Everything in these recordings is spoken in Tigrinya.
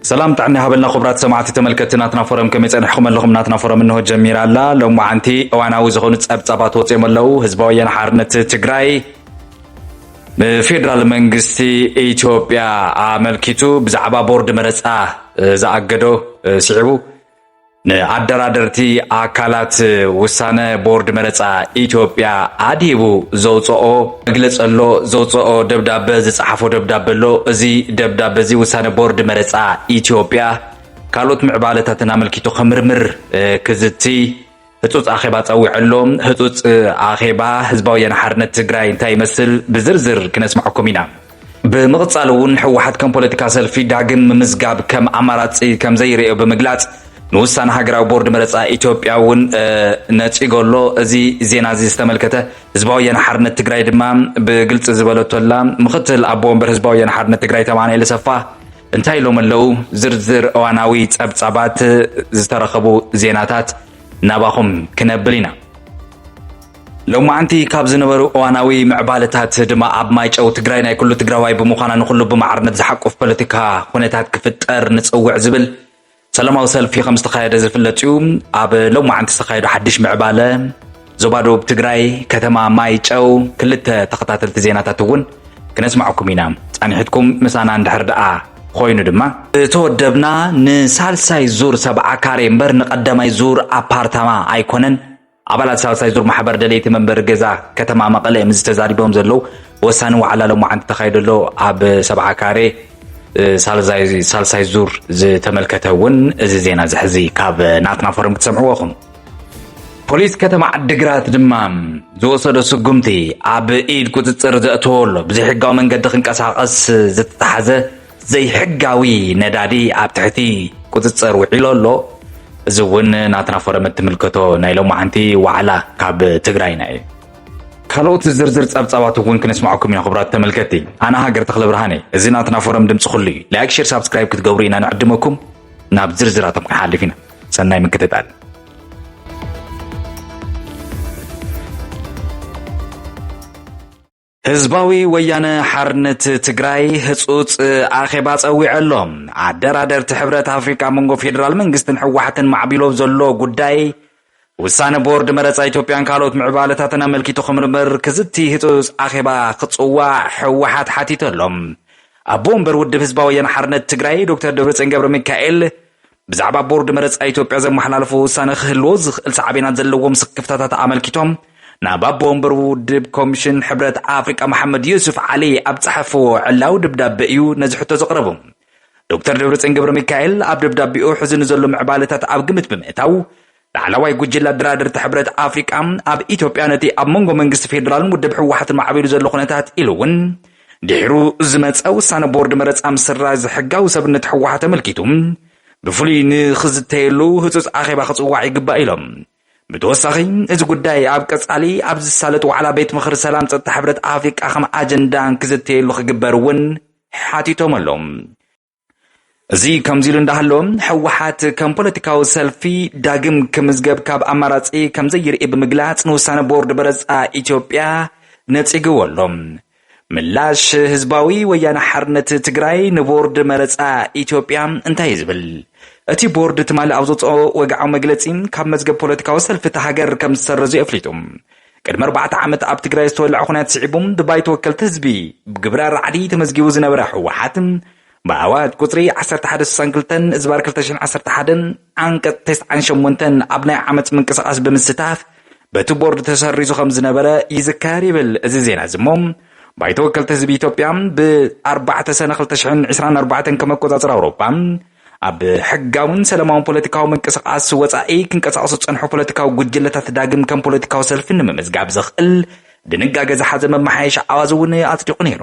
ሰላም ጥዕና ይሃበልና ክቡራት ሰማዕቲ ተመልከትቲ ናትና ፎረም፣ ከመይ ጸኒሕኩም ኣለኹም? ናትና ፎረም እንሆ ጀሚራ ኣላ። ሎማዓንቲ እዋናዊ ዝኾኑ ጸብጻባት ወጺኦም ኣለዉ። ህዝባዊ ወያነ ሓርነት ትግራይ ንፌደራል መንግስቲ ኢትዮጵያ ኣመልኪቱ ብዛዕባ ቦርድ መረጻ ዝኣገዶ ስዒቡ ንኣደራደርቲ ኣካላት ውሳነ ቦርድ መረጻ ኢትዮጵያ ኣድሂቡ ዘውፅኦ መግለፂ ኣሎ፣ ዘውፅኦ ደብዳበ፣ ዝፀሓፎ ደብዳበ ኣሎ። እዚ ደብዳበ እዚ ውሳነ ቦርድ መረጻ ኢትዮጵያ ካልኦት ምዕባለታትን ኣመልኪቱ ክምርምር ክዝቲ ህፁፅ ኣኼባ ፀዊዑ ኣሎ። ህፁፅ ኣኼባ ህዝባዊ ወያነ ሓርነት ትግራይ እንታይ ይመስል ብዝርዝር ክነስምዐኩም ኢና። ብምቕጻል እውን ህወሓት ከም ፖለቲካ ሰልፊ ዳግም ምምዝጋብ ከም ኣማራጺ ከም ዘይርእዮ ብምግላጽ ንውሳነ ሃገራዊ ቦርድ መረጻ ኢትዮጵያ እውን ነጺጎ ኣሎ። እዚ ዜና እዚ ዝተመልከተ ህዝባዊ ወያነ ሓርነት ትግራይ ድማ ብግልጺ ዝበለቶ ኣላ። ምኽትል ኣቦ ወንበር ህዝባዊ ወያነ ሓርነት ትግራይ ኣቶ ኣማኑኤል ኣሰፋ እንታይ ኢሎም ኣለዉ? ዝርዝር እዋናዊ ጸብጻባት ዝተረኸቡ ዜናታት ናባኹም ክነብል ኢና። ሎማዓንቲ ካብ ዝነበሩ እዋናዊ ምዕባለታት ድማ ኣብ ማይጨው ትግራይ ናይ ኩሉ ትግራዋይ ብምዃና ንኩሉ ብማዕርነት ዝሓቁፍ ፖለቲካ ኩነታት ክፍጠር ንፅውዕ ዝብል ሰላማዊ ሰልፊ ከም ዝተኻየደ ዝፍለጥ እዩ። ኣብ ሎማዓንቲ ዝተኻየዱ ሓድሽ ምዕባለ ዞባ ደቡብ ትግራይ ከተማ ማይጨው ክልተ ተኸታተልቲ ዜናታት እውን ክነስማዕኩም ኢና። ፃኒሕትኩም ምሳና እንድሕር ደኣ ኮይኑ ድማ እተወደብና ንሳልሳይ ዙር ሰብዓ ካሬ እምበር ንቀዳማይ ዙር ኣፓርታማ ኣይኮነን። ኣባላት ሳልሳይ ዙር ማሕበር ደለይቲ መንበሪ ገዛ ከተማ መቐለ እዮም እዚ ተዛሪቦም ዘለዉ። ወሳኒ ዋዕላ ሎማዓንቲ ተኻይዶ ኣሎ። ኣብ ሰብዓ ካሬ ሳልሳይ ዙር ዝተመልከተ እውን እዚ ዜና እዚ ሕዚ ካብ ናትና ፎረም ክትሰምዕዎ ኢኹም። ፖሊስ ከተማ ዓዲግራት ድማ ዝወሰዶ ስጉምቲ ኣብ ኢድ ቁፅፅር ዘእተዎ ኣሎ። ብዘይሕጋዊ መንገዲ ክንቀሳቐስ ዝተታሓዘ ዘይሕጋዊ ነዳዲ ኣብ ትሕቲ ቁፅፅር ውዒሉ ኣሎ። እዚ እውን ናትና ፎረም እትምልከቶ ናይ ሎማዓንቲ ዋዕላ ካብ ትግራይና እዩ። ካልኦት ዝርዝር ጸብጻባት እውን ክነስማዕኩም ኢና ክቡራት ተመልከትቲ። ኣነ ሃገር ተኽለ ብርሃነ፣ እዚ ናትና ፎረም ድምፂ ኩሉ እዩ። ላይክ፣ ሼር፣ ሳብስክራይብ ክትገብሩ ኢና ንዕድመኩም። ናብ ዝርዝራቶም ክንሓልፍ ኢና። ሰናይ ምክትታል። ህዝባዊ ወያነ ሓርነት ትግራይ ህፁፅ ኣኼባ ፀዊዐ ኣሎ። ኣደራደርቲ ሕብረት ኣፍሪካ መንጎ ፌደራል መንግስትን ህወሓትን ማዕቢሎ ዘሎ ጉዳይ ውሳነ ቦርድ መረፃ ኢትዮጵያን ካልኦት ምዕባለታትን ኣመልኪቱ ክምርምር ክዝቲ ህፁፅ ኣኼባ ክፅዋዕ ህወሓት ሓቲቱ ኣሎ። ኣቦ ወንበር ውድብ ህዝባዊ ወያነ ሓርነት ትግራይ ዶክተር ደብረፅዮን ገብረ ሚካኤል ብዛዕባ ቦርድ መረፃ ኢትዮጵያ ዘመሓላለፎ ውሳነ ክህልዎ ዝኽእል ሳዕቤናት ዘለዎም ስክፍታታት ኣመልኪቶም ናብ ኣቦ ወንበር ውድብ ኮሚሽን ሕብረት ኣፍሪቃ መሓመድ ዩሱፍ ዓሊ ኣብ ጸሓፍዎ ዕላዊ ደብዳበ እዩ ነዚ ሕቶ ዘቕረቡ። ዶክተር ደብረጽዮን ገብረ ሚካኤል ኣብ ደብዳቤኡ ሕዚ ንዘሎ ምዕባለታት ኣብ ግምት ብምእታው ላዕለዋይ ጉጅለ ኣደራደርቲ ሕብረት ኣፍሪቃ ኣብ ኢትዮጵያ ነቲ ኣብ መንጎ መንግስቲ ፌደራልን ውድብ ህወሓትን ማዕቢሉ ዘሎ ኩነታት ኢሉ እውን ድሒሩ ዝመፀ ውሳነ ቦርድ መረፃ ምስራዝ ሕጋዊ ሰብነት ህወሓት ኣመልኪቱ ብፍሉይ ንኽዝተየሉ ህፁፅ ኣኼባ ክፅዋዕ ይግባእ ኢሎም። ብተወሳኺ እዚ ጉዳይ ኣብ ቀፃሊ ኣብ ዝሳለጥ ዋዕላ ቤት ምኽሪ ሰላም ፀጥታ ሕብረት ኣፍሪቃ ከም ኣጀንዳ ክዝተየሉ ክግበር እውን ሓቲቶም ኣለዉ። እዚ ከምዚ ኢሉ እንዳሃሎ ህወሓት ከም ፖለቲካዊ ሰልፊ ዳግም ክምዝገብ ካብ ኣማራፂ ከም ዘይርኢ ብምግላፅ ንውሳነ ቦርድ መረፃ ኢትዮጵያ ነፂግዎ ኣሎ። ምላሽ ህዝባዊ ወያነ ሓርነት ትግራይ ንቦርድ መረፃ ኢትዮጵያ እንታይ እዩ ዝብል? እቲ ቦርድ ትማሊ ኣብ ዘውፅኦ ወግዓዊ መግለፂ ካብ መዝገብ ፖለቲካዊ ሰልፊ እታ ሃገር ከም ዝሰረዙ ኣፍሊጡ። ቅድሚ ኣርባዕተ ዓመት ኣብ ትግራይ ዝተወለዐ ኩናት ስዒቡ ብባይቶ ወከልቲ ህዝቢ ብግብረ ራዕዲ ተመዝጊቡ ዝነበረ ህወሓት ብኣዋጅ ቁፅሪ ዓሰርተ ሓደ ስሳን ክልተን እዝባር ክልተ ሽሕን ዓሰርተ ሓደን ዓንቀፅ ተስዓን ሸሞንተን ኣብ ናይ ዓመፅ ምንቅስቃስ ብምስታፍ በቲ ቦርድ ተሰሪዙ ከም ዝነበረ ይዝከር ይብል እዚ ዜና እዚ እሞ ባይቶ ወከልቲ ህዝቢ ኢትዮጵያ ብኣርባዕተ ሰነ ክልተ ሽሕን ዕስራን ኣርባዕተን ከም ኣቆፃፅራ ኣውሮፓ ኣብ ሕጋውን ሰላማውን ፖለቲካዊ ምንቅስቃስ ወፃኢ ክንቀሳቀሱ ዝፀንሑ ፖለቲካዊ ጉጅለታት ዳግም ከም ፖለቲካዊ ሰልፊ ንምምዝጋብ ዘኽእል ድንጋገ ዝሓዘ መመሓየሻ ኣዋጅ እውን ኣፅዲቑ ነይሩ።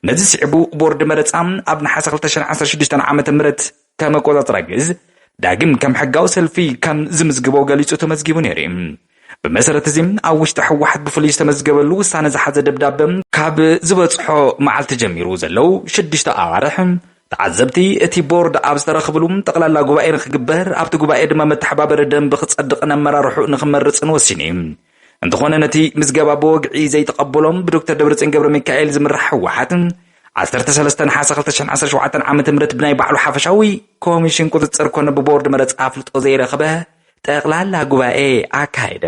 ነዚ ስዒቡ ቦርድ መረፃ ኣብ ነሓሰ ክልተ ሽሕን ዓሰርተ ሽዱሽተን ዓመተ ምህረት ከም ኣቆፃፅራ ግእዝ ዳግም ከም ሕጋዊ ሰልፊ ከም ዝምዝግቦ ገሊፁ ተመዝጊቡ ነይሩ እዩ። ብመሰረት እዚ ኣብ ውሽጢ ህወሓት ብፍሉይ ዝተመዝገበሉ ውሳነ ዝሓዘ ደብዳበ ካብ ዝበፅሖ መዓልቲ ጀሚሩ ዘለዉ ሽዱሽተ ኣዋርሕ ተዓዘብቲ እቲ ቦርድ ኣብ ዝተረኽብሉ ጠቕላላ ጉባኤ ንክግበር ኣብቲ ጉባኤ ድማ መተሓባበሪ ደንቢ ክፀድቕን ኣመራርሑ ንክመርፅን ወሲኑ እዩ። እንተኾነ ነቲ ምዝገባ ብወግዒ ዘይተቐበሎም ብዶክተር ደብረፅዮን ገብረ ሚካኤል ዝምራሕ ህወሓት ዓሰርተ ሰለስተ ነሓሰ ክልተ ሽሕን ዓሰርተ ሸውዓተን ዓመተ ምህረት ብናይ ባዕሉ ሓፈሻዊ ኮሚሽን ቁጽጽር ኮነ ብቦርድ መረጻ ኣፍልጦ ዘይረኸበ ጠቕላላ ጉባኤ ኣካየደ።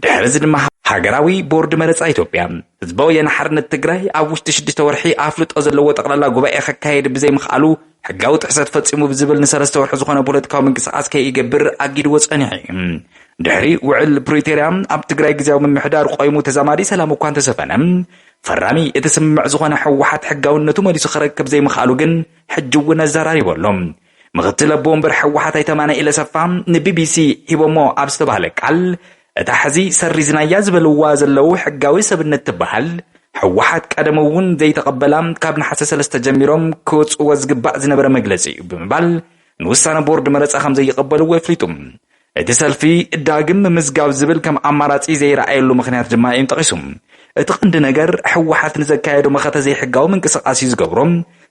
ድሕሪ እዚ ድማ ሃገራዊ ቦርድ መረጻ ኢትዮጵያ ህዝባዊ ወያነ ሓርነት ትግራይ ኣብ ውሽጢ ሽዱሽተ ወርሒ ኣፍልጦ ዘለዎ ጠቕላላ ጉባኤ ከካየድ ብዘይምኽኣሉ ሕጋዊ ጥሕሰት ፈጺሙ ብዝብል ንሰለስተ ወርሒ ዝኾነ ፖለቲካዊ ምንቅስቃስ ከይገብር ኣጊድዎ ጸኒሑ እዩ። ድሕሪ ውዕል ፕሪቶርያ ኣብ ትግራይ ግዝያዊ ምምሕዳር ቆይሙ ተዛማዲ ሰላም እኳ እንተሰፈነ፣ ፈራሚ እቲ ስምምዕ ዝኾነ ህወሓት ሕጋውነቱ መሊሱ ክረክብ ዘይምኽኣሉ ግን ሕጂ እውን ኣዘራሪቡ ኣሎ። ምኽትል ኣቦ ወንበር ህወሓት ኣይተ ኣማኑኤል ኣሰፋ ንቢቢሲ ሂቦሞ ኣብ ዝተባህለ ቃል፣ እታ ሕዚ ሰሪዝናያ ዝበልዋ ዘለዉ ሕጋዊ ሰብነት ትበሃል፣ ህወሓት ቀደም እውን ዘይተቐበላ ካብ ነሓሰ ሰለስተ ጀሚሮም ክወፅዎ ዝግባእ ዝነበረ መግለፂ እዩ ብምባል ንውሳነ ቦርድ መረፃ ከም ዘይቐበልዎ የፍሊጡ። እቲ ሰልፊ ዳግም ምምዝጋብ ዝብል ከም ኣማራፂ ዘይረኣየሉ ምኽንያት ድማ እዮም ጠቒሱ። እቲ ቀንዲ ነገር ህወሓት ንዘካየዶ መኸተ ዘይሕጋዊ ምንቅስቃስ እዩ ዝገብሮ።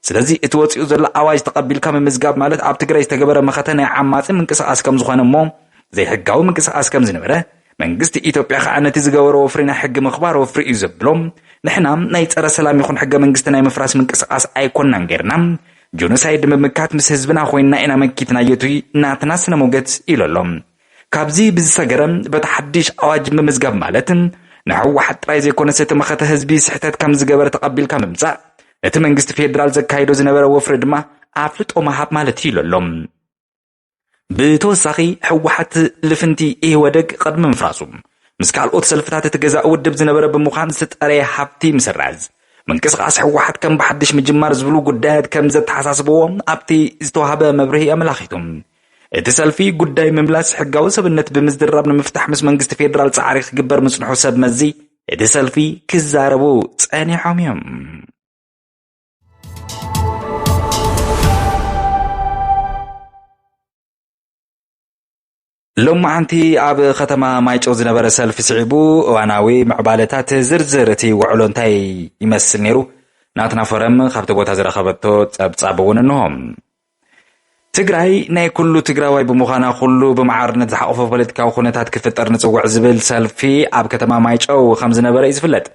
ስለዚ እቲ ወፂኡ ዘሎ ኣዋጅ ተቐቢልካ ምምዝጋብ ማለት ኣብ ትግራይ ዝተገበረ መኸተ ናይ ዓማፂ ምንቅስቃስ ከም ዝኾነ እሞ ዘይሕጋዊ ምንቅስቃስ ከም ዝነበረ መንግስቲ ኢትዮጵያ ከዓ ነቲ ዝገበሮ ወፍሪ ናይ ሕጊ ምኽባር ወፍሪ እዩ ዘብሎ። ንሕና ናይ ፀረ ሰላም ይኹን ሕገ መንግስቲ ናይ ምፍራስ ምንቅስቃስ ኣይኮንናን ገይርና። ጆኖሳይድ ንምምካት ምስ ህዝብና ኮይንና ኢና መኪትናዮ፣ እቲ ናትና ስነ ሞገት ኢሉ ኣሎ። ካብዚ ብዝሰገረ በቲ ሓድሽ ኣዋጅ ምምዝጋብ ማለት ንህወሓት ጥራይ ዘይኮነስ እቲ መኸተ ህዝቢ ስሕተት ከም ዝገበረ ተቐቢልካ ምምፃእ እቲ መንግስቲ ፌዴራል ዘካይዶ ዝነበረ ወፍሪ ድማ ኣፍልጦ ምሃብ ማለት እዩ ኢሉ ኣሎ። ብተወሳኺ ህወሓት ልፍንቲ ኢህወደግ ቅድሚ ምፍራሱ ምስ ካልኦት ሰልፍታት እቲ ገዛእ ውድብ ዝነበረ ብምዃን ዝተጠረየ ሃብቲ ምስራዝ ምንቅስቃስ ህወሓት ከም ብሓድሽ ምጅማር ዝብሉ ጉዳያት ከም ዘተሓሳስብዎ ኣብቲ ዝተዋህበ መብርሂ ኣመላኺቱ። እቲ ሰልፊ ጉዳይ ምምላስ ሕጋዊ ሰብነት ብምዝድራብ ንምፍታሕ ምስ መንግስቲ ፌዴራል ጻዕሪ ክግበር ምጽንሑ ሰብ መዚ እቲ ሰልፊ ክዛረቡ ጸኒሖም እዮም። ሎማዓንቲ ኣብ ከተማ ማይጨው ዝነበረ ሰልፊ ስዒቡ እዋናዊ ምዕባለታት ዝርዝር እቲ ውዕሎ እንታይ ይመስል ነይሩ? ናትና ፎረም ካብቲ ቦታ ዝረኸበቶ ጸብጻብ እውን እንሆ። ትግራይ ናይ ኩሉ ትግራዋይ ብምዃና ኩሉ ብመዓርነት ዝሓቆፈ ፖለቲካዊ ኩነታት ክፍጠር ንጽውዕ ዝብል ሰልፊ ኣብ ከተማ ማይጨው ከም ዝነበረ እዩ ዝፍለጥ።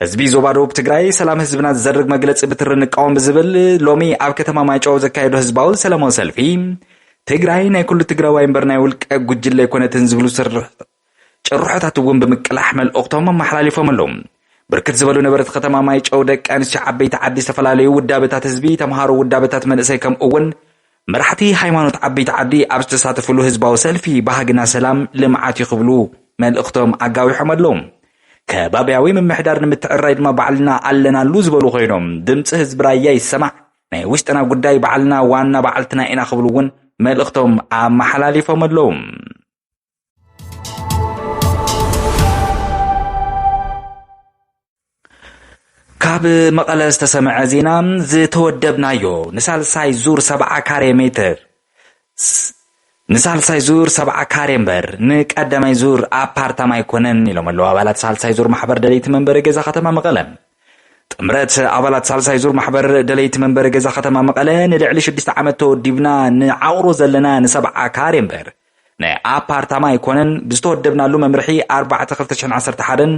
ህዝቢ ዞባ ደቡብ ትግራይ ሰላም ህዝብና ዝዘርግ መግለጺ ብትሪ ንቃወም ብዝብል ሎሚ ኣብ ከተማ ማይጨው ዘካየዶ ህዝባዊ ሰላማዊ ሰልፊ ትግራይ ናይ ኩሉ ትግራዋይ እምበር ናይ ውልቀ ጉጅለ ኣይኮነትን ዝብሉ ስር ጭርሖታት እውን ብምቅላሕ መልእኽቶም ኣመሓላሊፎም ኣለዉ። ብርክት ዝበሉ ነበርቲ ከተማ ማይጨው ደቂ ኣንስትዮ ዓበይቲ ዓዲ ዝተፈላለዩ ውዳበታት ህዝቢ ተምሃሮ ውዳበታት መንእሰይ ከምኡ እውን መራሕቲ ሃይማኖት ዓበይቲ ዓዲ ኣብ ዝተሳተፍሉ ህዝባዊ ሰልፊ ባህግና ሰላም ልምዓት እዩ ክብሉ መልእኽቶም ኣጋዊሖም ኣለዉ። ከባብያዊ ምምሕዳር ንምትዕራይ ድማ ባዕልና ኣለናሉ ዝበሉ ኮይኖም ድምፂ ህዝቢ ራያ ይሰማዕ ናይ ውሽጥና ጉዳይ ባዕልና ዋና ባዕልትና ኢና ክብሉ እውን መልእኽቶም ኣመሓላሊፎም ኣለዉ። ካብ መቐለ ዝተሰምዐ ዜና ዝተወደብናዮ ንሳልሳይ ዙር ሰብዓ ካሬ ሜትር ንሳልሳይ ዙር ሰብዓ ካሬ እምበር ንቀዳማይ ዙር ኣፓርታማ ኣይኮነን ኢሎም ኣለዉ ኣባላት ሳልሳይ ዙር ማሕበር ደለይቲ መንበሪ ገዛ ከተማ መቐለ። ጥምረት ኣባላት ሳልሳይ ዙር ማሕበር ደለይቲ መንበሪ ገዛ ከተማ መቐለ ንልዕሊ ሽዱሽተ ዓመት ተወዲብና ንዓቕሮ ዘለና ንሰብዓ ካሬ እምበር ናይ ኣፓርታማ ኣይኮነን ብዝተወደብናሉ መምርሒ ኣርባዕተ ክልተ ሽሕን ዓሰርተ ሓደን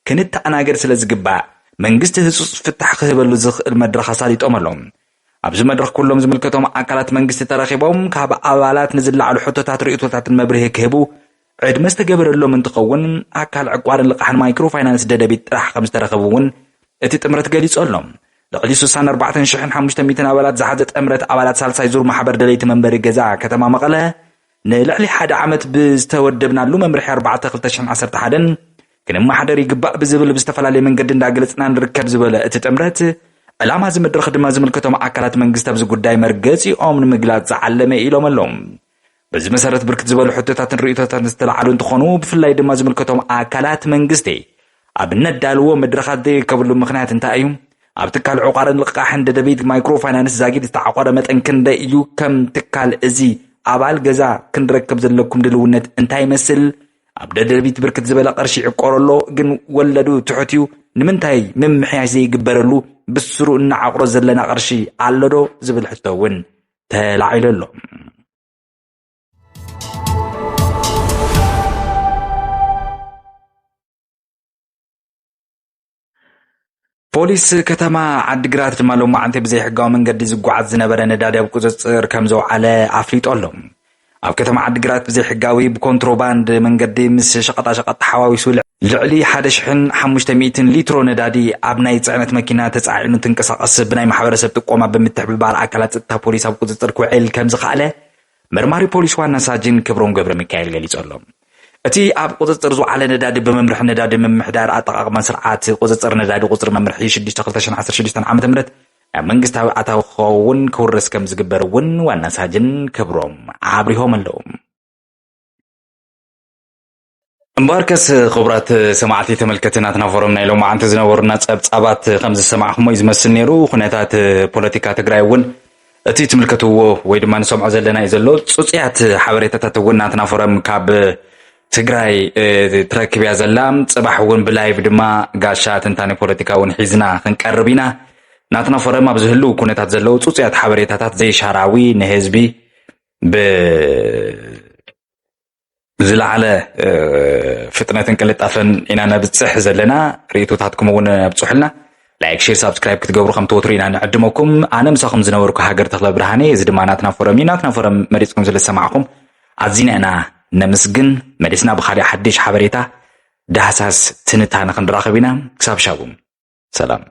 ክንተኣናገድ ስለ ዝግባእ መንግስቲ ህፁፅ ፍታሕ ክህበሉ ዝኽእል መድረኽ ኣሳሊጦም ኣለዉ። ኣብዚ መድረኽ ኩሎም ዝምልከቶም ኣካላት መንግስቲ ተረኺቦም ካብ ኣባላት ንዝለዓሉ ሕቶታት ርእቶታትን መብርሂ ክህቡ ዕድመ ዝተገበረሎም እንትኸውን ኣካል ዕቋርን ልቓሕን ማይክሮ ፋይናንስ ደደቢት ጥራሕ ከም ዝተረኸቡ እውን እቲ ጥምረት ገሊጹ ኣሎ። ልዕሊ ስሳን ኣርባዕተን ሽሕን ሓሙሽተ ሚእትን ኣባላት ዝሓዘ ጥምረት ኣባላት ሳልሳይ ዙር ማሕበር ደለይቲ መንበሪ ገዛ ከተማ መቐለ ንልዕሊ ሓደ ዓመት ብዝተወደብናሉ መምርሒ ኣርባዕተ ክልተ ሽሕን ዓሰርተ ሓደን ክንመሓደር ይግባእ ብዝብል ብዝተፈላለየ መንገዲ እንዳገለጽና ንርከብ ዝበለ እቲ ጥምረት ዕላማ እዚ መድረኽ ድማ ዝምልከቶም ኣካላት መንግስቲ ኣብዚ ጉዳይ መርገጺኦም ንምግላጽ ዝዓለመ ኢሎም ኣለዉ። በዚ መሰረት ብርክት ዝበሉ ሕቶታትን ርእቶታትን ዝተለዓሉ እንትኾኑ ብፍላይ ድማ ዝምልከቶም ኣካላት መንግስቲ ኣብ እነዳልዎ መድረኻት ዘይርከብሉ ምኽንያት እንታይ እዩ? ኣብ ትካል ዕቋርን ልቕቃሕን ደደቢት ማይክሮ ፋይናንስ ዛጊድ ዝተዓቆረ መጠን ክንደይ እዩ? ከም ትካል እዚ ኣባል ገዛ ክንረክብ ዘለኩም ድልውነት እንታይ ይመስል? ኣብ ደደቢት ብርክት ዝበለ ቅርሺ ይዕቆር ኣሎ ግን ወለዱ ትሑት እዩ። ንምንታይ ምምሕያሽ ዘይግበረሉ ብስሩ እናዓቕሮ ዘለና ቅርሺ ኣሎ ዶ ዝብል ሕቶ እውን ተላዒሉ ኣሎ። ፖሊስ ከተማ ዓዲግራት ድማ ሎማዓንቲ ብዘይሕጋዊ መንገዲ ዝጓዓዝ ዝነበረ ነዳዲ ኣብ ቁፅፅር ከም ዘውዓለ ኣፍሊጡ ኣሎ። ኣብ ከተማ ዓዲግራት ብዘይሕጋዊ ብኮንትሮባንድ መንገዲ ምስ ሸቐጣሸቐጥ ተሓዋዊሱ ልዕሊ ሓደ ሽሕን ሓሙሽተ ሚእትን ሊትሮ ነዳዲ ኣብ ናይ ፅዕነት መኪና ተፃዒኑ እንትንቀሳቐስ ብናይ ማሕበረሰብ ጥቆማ ብምትሕብባር ኣካላት ፀጥታ ፖሊስ ኣብ ቁፅፅር ክውዕል ከም ዝኸኣለ መርማሪ ፖሊስ ዋና ሳጅን ክብሮም ገብረ ሚካኤል ገሊጹ ኣሎ። እቲ ኣብ ቁጽጽር ዝወዓለ ነዳዲ ብመምርሒ ነዳዲ ምምሕዳር ኣጠቓቕማን ስርዓት ቁጽጽር ነዳዲ ቁጽሪ መምርሒ ሽዱሽተ ክልተ ሽሕን ዓሰርተ ሽዱሽተን ዓመተ ምህረት ናብ መንግስታዊ ኣታዊ ክኸውን ክውረስ ከም ዝግበር እውን ዋና ሳጅን ክብሮም ኣብሪሆም ኣለዉ። እምበኣርከስ ክቡራት ሰማዕቲ ተመልከቲ ናትና ፎረም ናይ ሎማዓንቲ ዝነበሩና ጸብጻባት ከም ዝሰማዕኹሞ እዩ ዝመስል ነይሩ። ኩነታት ፖለቲካ ትግራይ እውን እቲ ትምልከትዎ ወይ ድማ ንሰምዖ ዘለና እዩ ዘሎ። ጽጹያት ሓበሬታታት እውን ናትና ፎረም ካብ ትግራይ ትረክብ እያ ዘላ። ጽባሕ እውን ብላይቭ ድማ ጋሻ ትንታኔ ፖለቲካ እውን ሒዝና ክንቀርብ ኢና። ናትና ፎረም ኣብ ዝህልው ኩነታት ዘለዉ ጽጹያት ሓበሬታታት ዘይሻራዊ ንህዝቢ ብ ዝለዓለ ፍጥነትን ቅልጣፈን ኢና ነብፅሕ ዘለና። ርእይቶታትኩም እውን ኣብፅሑልና። ላይክ ሼር ሳብስክራይብ ክትገብሩ ከም ተወትሩ ኢና ንዕድመኩም። ኣነ ምሳኹም ዝነበርኩ ሃገር ተኽለ ብርሃነ። እዚ ድማ ናትና ፎረም እዩ። ናትና ፎረም መሪፅኩም ስለዝሰማዕኹም ኣዚና ኢና ነምስግን። መሊስና ብካሊእ ሓድሽ ሓበሬታ ዳህሳስ ትንታነ ክንራኸብ ኢና። ክሳብ ሻቡ ሰላም።